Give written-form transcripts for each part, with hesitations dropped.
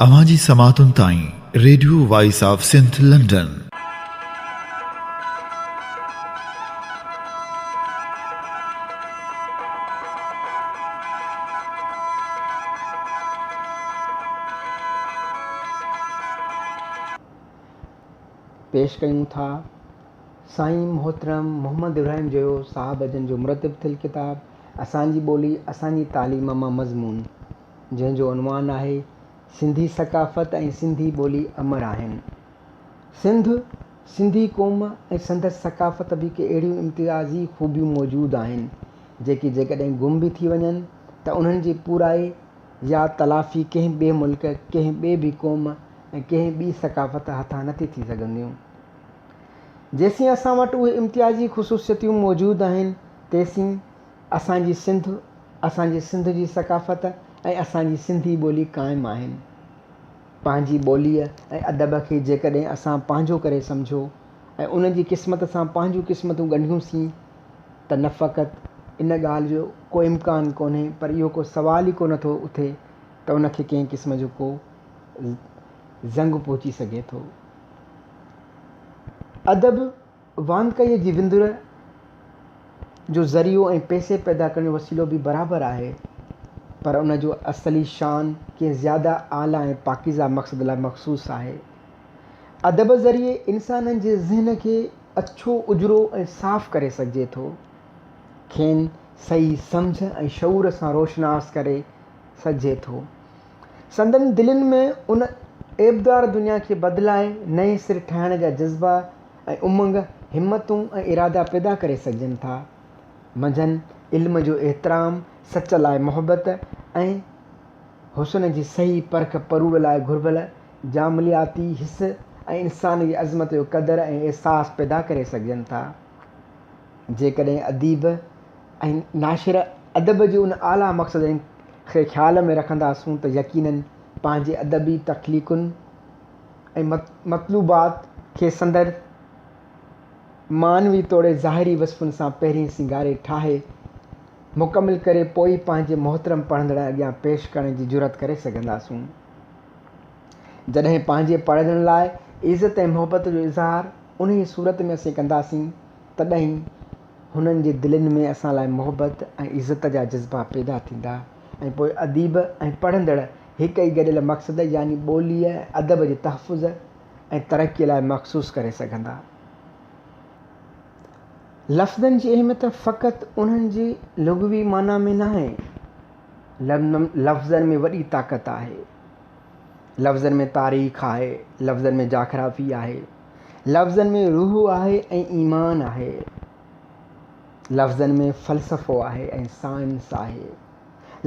اوهان جي سماعتن تائين radio voice of Sindh London. پيش ڪيون ٿا سائين محترم محمد ابراهيم جويو صاحب جن جو مرتب ٿيل ڪتاب اسان جي ٻولي اسان جي تعليم مان مضمون جنهن جو عنوان آهي، سنڌي ثقافت ۽ سنڌي ٻولي امر آهن. سنڌ، سنڌي قوم ۽ سندس ثقافت به ڪي اهڙيون امتيازي خوبيون موجود آهن، جيڪي جيڪڏهن گم به ٿي وڃن ته انهن جي پورائي يا تلافي ڪنهن ٻئي ملڪ، ڪنهن ٻئي به قوم ۽ ڪنهن ٻي ثقافت هٿان نه ٿي ٿي سگهنديون. جيسين اسان وٽ اهي امتيازي خصوصيتون موجود آهن، تيسين اسان جي سنڌ، اسان جي سنڌ جي ثقافت ۽ اسان جي سنڌي ٻولي قائم آهن. پنهنجي ٻوليء ۽ ادب کي جيڪڏهن اسان پنهنجو ڪري سمجهيو ۽ ان جي قسمت سان پنهنجون قسمتون ڳنڍيون سين ته نه فقط ان ڳالهه جو ڪو امڪان ڪونهي پر اهو ڪو سوال ئي ڪونه ٿو اٿي ته ان کي ڪنهن قسم جو ڪو زنگ پهچي سگهي ٿو. ادب واندڪائيء جي وندر جو ذريعو ۽ پئسي پيدا ڪرڻ جو وسيلو به برابر آهي، پر ان جو اصلي شان ڪنهن زياده اعليٰ ۽ پاڪيزه مقصد لاء مخصوص آهي. ادب ذريعي انسانن جي ذهن کي اڇو، اجرو ۽ صاف ڪري سگهجي ٿو. کين صحيح سمجهه ۽ شعور سان روشناس ڪري سگهجي ٿو. سندن دلين ۾ ان عيبدار دنيا کي بدلائي نئين سر ٺاهڻ جا جذبا ۽ امنگ، همتون ۽ ارادا پيدا ڪري سگهجن ٿا. منجهن علم جو احترام، سچ لاء محبت ۽ حسن جي صحيح پرک پروڙ لاء گهربل جاملياتي حس ۽ انسان جي عظمت جو قدر ۽ احساس پيدا ڪري سگهجن ٿا. جيڪڏهن اديب ۽ ناشر ادب جي ان اعليٰ مقصد کي خيال ۾ رکنداسون ته يقيناً پنهنجي ادبي تخليقن ۽ مطلوبات کي سندر معنوي توڙي ظاهري وصفن سان پهرين سينگاري ٺاهي مڪمل ڪري پوء ئي پنهنجي محترم پڙهندڙن اڳيان پيش ڪرڻ جي جرئت ڪري سگهنداسون. جڏهن پنهنجي پڙهندڙن لاء عزت ۽ محبت جو اظهار انهيء صورت ۾ اسين ڪنداسين تڏهن هنن جي دلين ۾ اسان لاء محبت ۽ عزت جا جذبا پيدا ٿيندا ۽ پوء اديب ۽ پڙهندڙ هڪ ئي گڏيل مقصد يعني ٻوليء ۽ ادب جي تحفظ ۽ ترقيء لاء مخصوص ڪري سگهندا. لفظن جي اهميت فقط انهن جي لغوي معنيٰ ۾ ناهي. لفظن ۾ وڏي طاقت آهي. لفظن ۾ تاريخ آهي، لفظن ۾ جاگرافي آهي، لفظن ۾ روح آهي ۽ ايمان آهي، لفظن ۾ فلسفو آهي ۽ سائنس آهي،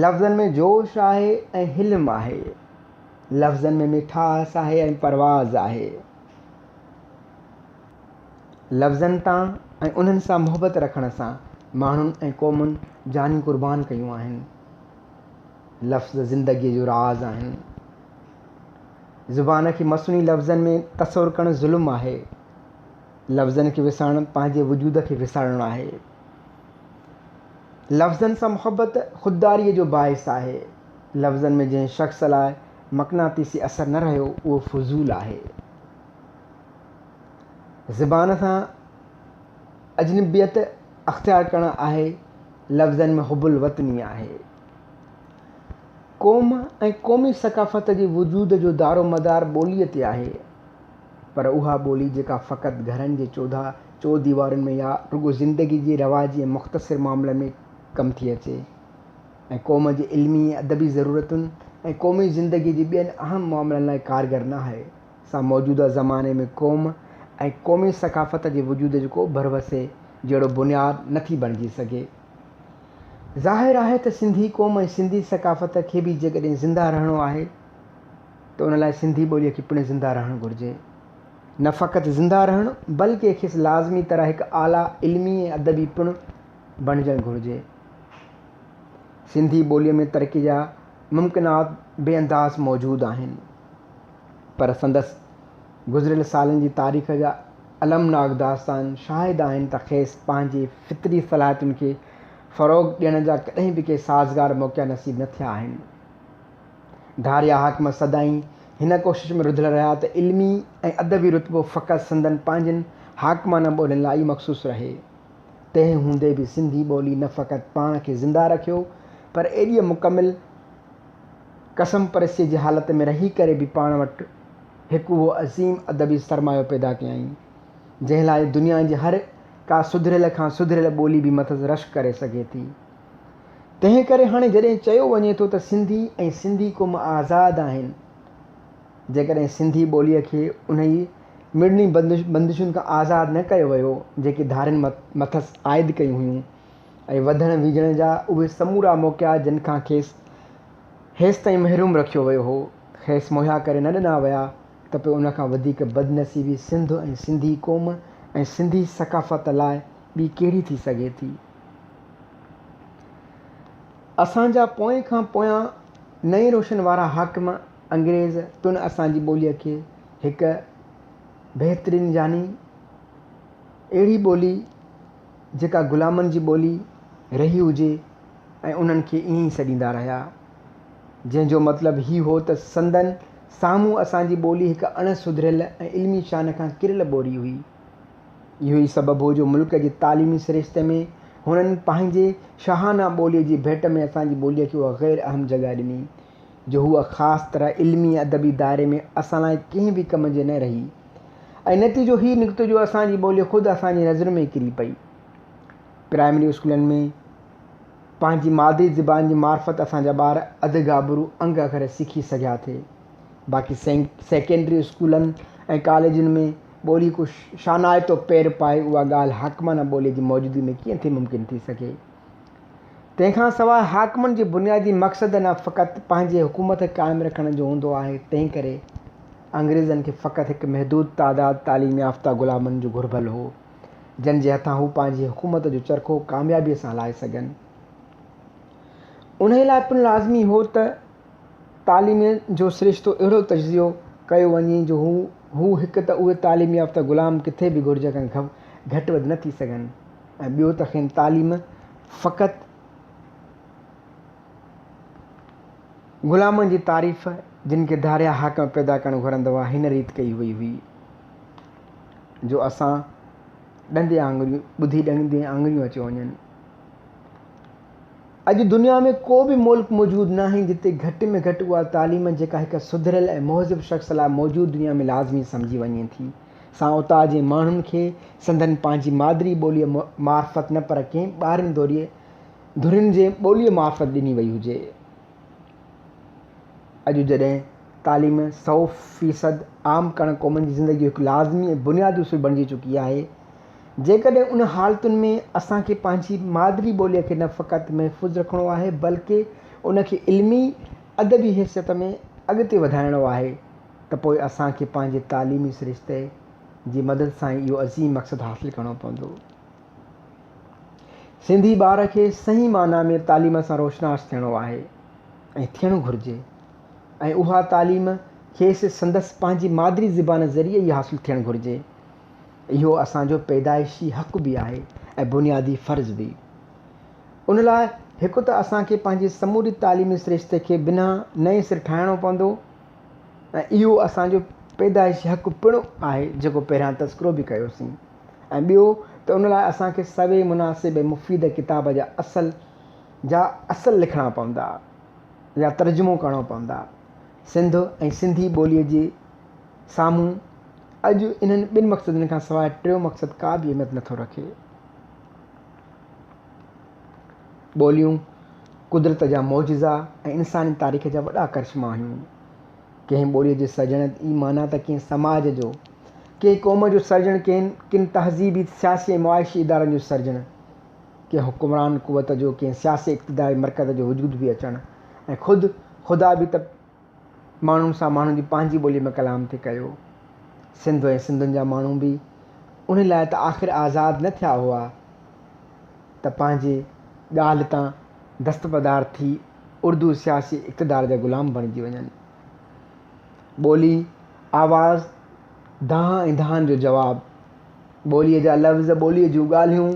لفظن ۾ جوش آهي ۽ حلم آهي، لفظن ۾ مٺاس آهي ۽ پرواز آهي. لفظن تان ۽ انهن سان محبت رکڻ سان ماڻهن ۽ قومن جانيون قربان ڪيون آهن. لفظ زندگيء جو راز آهن. زبان کي مصنوعي لفظن ۾ تصور ڪرڻ ظلم آهي. لفظن کي وسارڻ پنهنجي وجود کي وسارڻ آهي. لفظن سان محبت خودداريء جو باعث آهي. لفظن ۾ جنهن شخص لاء مقناطيسي اثر نه رهيو، اهو فضول آهي. زبان سان اجنبيت اختيار ڪرڻ آهي، لفظن ۾ حب الوطني آهي. قوم ۽ قومي ثقافت جي وجود جو دارومدار ٻوليء تي آهي، پر اها ٻولي جيڪا فقط گهرن جي چوڌا چوديوارين ۾ يا رڳو زندگي جي رواجي ۽ مختصر معاملن ۾ ڪم ٿي اچي ۽ قوم جي علمي ۽ ادبي ضرورتن ۽ قومي زندگيء جي ٻين اهم معاملن لاء ڪارگر نه آهي، سا موجوده زماني ۾ قوم ۽ قومي ثقافت جي وجود جو ڪو ڀروسي جهڙو بنياد نه ٿي بڻجي سگهي. ظاهر آهي ته سنڌي قوم ۽ سنڌي ثقافت کي به جيڪڏهن زنده رهڻو آهي ته ان لاء سنڌي ٻوليء کي پڻ زنده رهڻ گهرجي. نه فقط زنده رهڻ بلڪه کيس لازمي طرح هڪ اعليٰ علمي ۽ ادبي پڻ بڻجڻ گهرجي. سنڌي ٻوليء ۾ ترقي جا ممڪنات بي انداز موجود آهن پر سندس گذريل سالن جي تاريخ جا المناڪ داستان شاهد آهن ته کيس پنهنجي فطري صلاحيتن کي فروغ ڏيڻ جا ڪڏهن به ڪي سازگار موقعا نصيب نه ٿيا آهن. ڌاريا حاڪم سدائين هن ڪوشش ۾ رڌل رهيا ته علمي ۽ ادبي رتبو فقط سندن پنهنجين حاڪمانه ٻولين لاء ئي مخصوص رهي. تنهن هوندي به سنڌي ٻولي نه فقط پاڻ کي زنده رکيو، پر ايڏيء مڪمل ڪسمپرسيء جي حالت ۾ رهي ڪري به پاڻ وٽ هڪ اهو عظيم ادبي سرمايو پيدا ڪيائين، جنهن لاء دنيا جي هر ڪا سڌريل کان سڌريل ٻولي به مٿس رشڪ ڪري سگهي ٿي. تنهن ڪري هاڻي جڏهن چيو وڃي ٿو ته سنڌي ۽ سنڌي قوم آزاد آهن، جيڪڏهن سنڌي ٻوليء کي انهي مڙني بندشن کان آزاد نه ڪيو ويو، جيڪي ڌارين مٿس عائد ڪيون هيون ۽ وڌڻ ويجهڻ جا اهي سمورا موقعا جن کان کيس هيستائين محروم رکيو ويو هو، کيس مهيا ڪري نه ڏنا ويا ته پوء ان کان وڌيڪ بدنصيبي سنڌ ۽ سنڌي قوم ۽ سنڌي ثقافت لاء ٻي ڪهڙي ٿي سگهي ٿي؟ اسان جا پوئين کان پويان نئين روشن وارا حاڪم انگريز پڻ اسان جي ٻوليء کي هڪ بهترين يعني اهڙي ٻولي جيڪا غلامن جي ٻولي رهي هجي ۽ انهن کي ائين ئي سڏيندا رهيا جنهن جو مطلب هي هو ته سندن سامهون اسان جي ٻولي هڪ اڻ سڌريل ۽ علمي شان کان ڪريل ٻولي هئي. اهو ئي سبب هو جو ملڪ جي تعليمي سرشتي ۾ هنن پنهنجي شاهانه ٻوليء جي ڀيٽ ۾ اسان جي ٻوليء کي اها غير اهم جڳهه ڏني، جو هوء خاص طرح علمي ۽ ادبي دائري ۾ اسان لاء ڪنهن به ڪم جي نه رهي ۽ نتيجو هي نڪتو جو اسان جي ٻولي خود اسان جي نظرن ۾ ڪري پئي. پرائمري اسڪولن ۾ پنهنجي مادري زبان جي معرفت اسان جا ٻار اڌ گابرو انگ اکر سکي سگهيا ٿي. باقي سيڪنڊري اسڪولن ۽ ڪاليجن ۾ ٻولي ڪو شانائتو پير پائي اها ڳالهه حاڪمانه ٻوليء جي موجودگي ۾ ڪيئن ٿي ممڪن ٿي سگهي؟ تنهن کان سواء حاڪمن جي بنيادي مقصد نه فقط پنهنجي حڪومت قائم رکڻ جو هوندو آهي، تنهن ڪري انگريزن کي فقط هڪ محدود تعداد تعليم يافته غلامن جو گهربل هو، جن جي هٿان هو پنهنجي حڪومت جو چرخو ڪاميابيء سان هلائي سگهن. انهيء لاء پڻ لازمي هو ته تعليم جو سرشتو اهڙو تجزيو ڪيو وڃي جو هو هو هڪ ته اهي تعليم يافته غلام ڪٿي به گهرج کان گهٽ وڌ نه ٿي سگهن ۽ ٻيو ته کين تعليم فقط غلامن جي تعريف جن کي ڌاريا حاڪم پيدا ڪرڻ گهرندا هئا هن ريت ڪئي وئي هئي جو اسان ڏندي آڱريون ٻڌي ڏندي آڱريون اچيو وڃن. اڄ دنيا ۾ ڪو به ملڪ موجود ناهي جتي گهٽ ۾ گهٽ اها تعليم جيڪا هڪ سڌريل ۽ مهذب شخص لاء موجود دنيا ۾ لازمي سمجهي وڃي ٿي سان اتان جي ماڻهن کي سندن پنهنجي مادري ٻوليء معرفت نه پر ڪنهن ٻاهرين ڌرين جي ٻوليء معرفت ڏني وئي هجي. اڄ جڏهن تعليم سئو فيصد عام ڪرڻ قومن جي زندگي جو هڪ لازمي ۽ بنيادي اصول بڻجي چڪي آهي، جيڪڏهن ان حالتن ۾ اسان کي پنهنجي مادري ٻوليء کي نه فقط محفوظ رکڻو آهي بلڪه ان کي علمي ادبي حيثيت ۾ اڳتي وڌائڻو آهي ته پوء اسان کي پنهنجي تعليمي سرشتي جي مدد سان ئي اهو عظيم مقصد حاصل ڪرڻو پوندو. سنڌي ٻار کي صحيح معنيٰ ۾ تعليم سان روشناس ٿيڻو آهي ۽ ٿيڻ گهرجي ۽ اها تعليم کيس سندس پنهنجي مادري زبان ذريعي ئي حاصل ٿيڻ گهرجي. اهو اسان جو پيدائشي حق به آهي ۽ بنيادي فرض به. ان لاء هڪ ته اسان کي پنهنجي سموري تعليمي سرشتي کي بنا نئين سر ٺاهڻو پوندو ۽ اهو اسان جو پيدائشي حق پڻ آهي جيڪو پهريان تذڪرو به ڪيوسين. ۽ ٻيو ته ان لاء اسان کي سوين مناسب ۽ مفيد ڪتاب جا اصل جا اصل لکڻا پوندا يا ترجمو ڪرڻو پوندا. سنڌ ۽ سنڌي ٻوليء جي سامهون اڄ انهن ٻن مقصدن کان سواء ٽيون مقصد ڪا به اهميت نٿو رکي. ٻوليون قدرت جا معجزا ۽ انساني تاريخ جا وڏا ڪرشما آهيون. ڪنهن ٻوليء جي سرجڻ ئي معنيٰ ته ڪنهن سماج جو، ڪنهن قوم جو سرجڻ، ڪنهن ڪن تهذيبي، سياسي ۽ معاشي ادارن جو سرجڻ، ڪنهن حڪمران قوت جو، ڪنهن سياسي اقتداري مرڪز جو وجود به اچڻ ۽ خود خدا به ته ماڻهن سان ماڻهن جي پنهنجي ٻوليء ۾ ڪلام ٿي ڪيو. سنڌ ۽ سنڌين جا ماڻهو به ان لاء ته آخر آزاد نه ٿيا هئا ته پنهنجي ڳالهه تان دستبردار ٿي اردو سياسي اقتدار جا غلام بڻجي وڃن. ٻولي، آواز، دانهن ۽ دانهن جو جواب، ٻوليء جا لفظ، ٻوليء جون ڳالهيون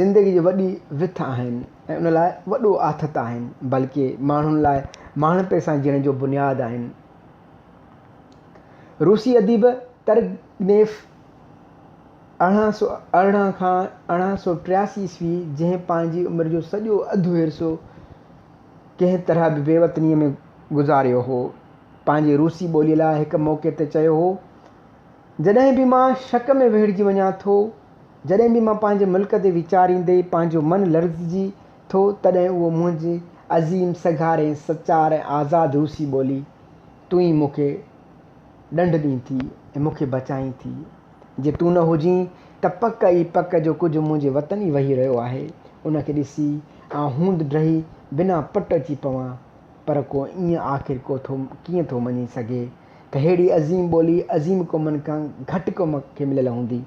زندگيء جي وڏي وٿ آهن ۽ ان لاء وڏو آٿت آهن، بلڪه ماڻهن لاء ماڻهپي سان جيئڻ جو بنياد آهن. روسي اديب ترگنيف 1818 کان 1883 عيسوي جنهن پنهنجي عمر جو سڄو اڌ حصو ڪنهن طرح به بي وطنيء ۾ گذاريو هو، پنهنجي روسي ٻوليء لاء هڪ موقعي تي چيو هو، جڏهن به مان شڪ ۾ ويڙهجي وڃان ٿو، جڏهن به مان پنهنجي ملڪ تي ويچاريندي پنهنجو من لرزجي ٿو، تڏهن اهو منهنجي عظيم، سگهاري، سچار ۽ آزاد روسي ٻولي، تون ئي مون کي ڏنڊ ڏين ٿي ۽ مون کي بچائين ٿي. جي تون نه هجين ته پڪ ئي پڪ جو ڪجهه منهنجي وطن ئي وهي رهيو آهي، ان کي ڏسي آئون هوند ڊهي بنا پٽ اچي پوان. پر ڪو ائين آخر ڪو ٿو ڪيئن ٿو مڃي سگهي ته ههڙي عظيم ٻولي عظيم قومن کان گهٽ قوم کي مليل هوندي.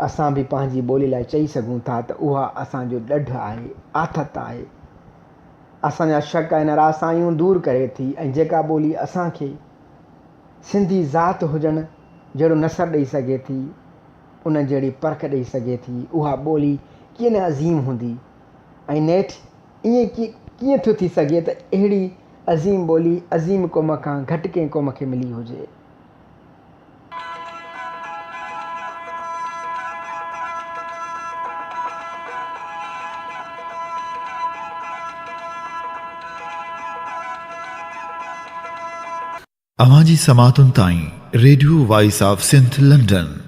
اسان به پنهنجي ٻولي لاء چئي سگهون ٿا ته اها اسان جو ڏڍ آهي، آٿت آهي. اسان جا شڪ ۽ نراسايون دور ڪري ٿي ۽ جيڪا ٻولي اسان کي سنڌي ذات هجڻ جهڙو نثر ڏئي سگهي ٿي، ان جهڙي پرک ڏئي سگهي ٿي، اها ٻولي ڪيئن نه عظيم هوندي ۽ نيٺ ائين ڪيئن ٿو ٿي سگهي ته اهڙي عظيم ٻولي عظيم قوم کان گهٽ ڪنهن قوم کي ملي هجي. اوهان جي سماعتن تائين radio voice of Sindh London.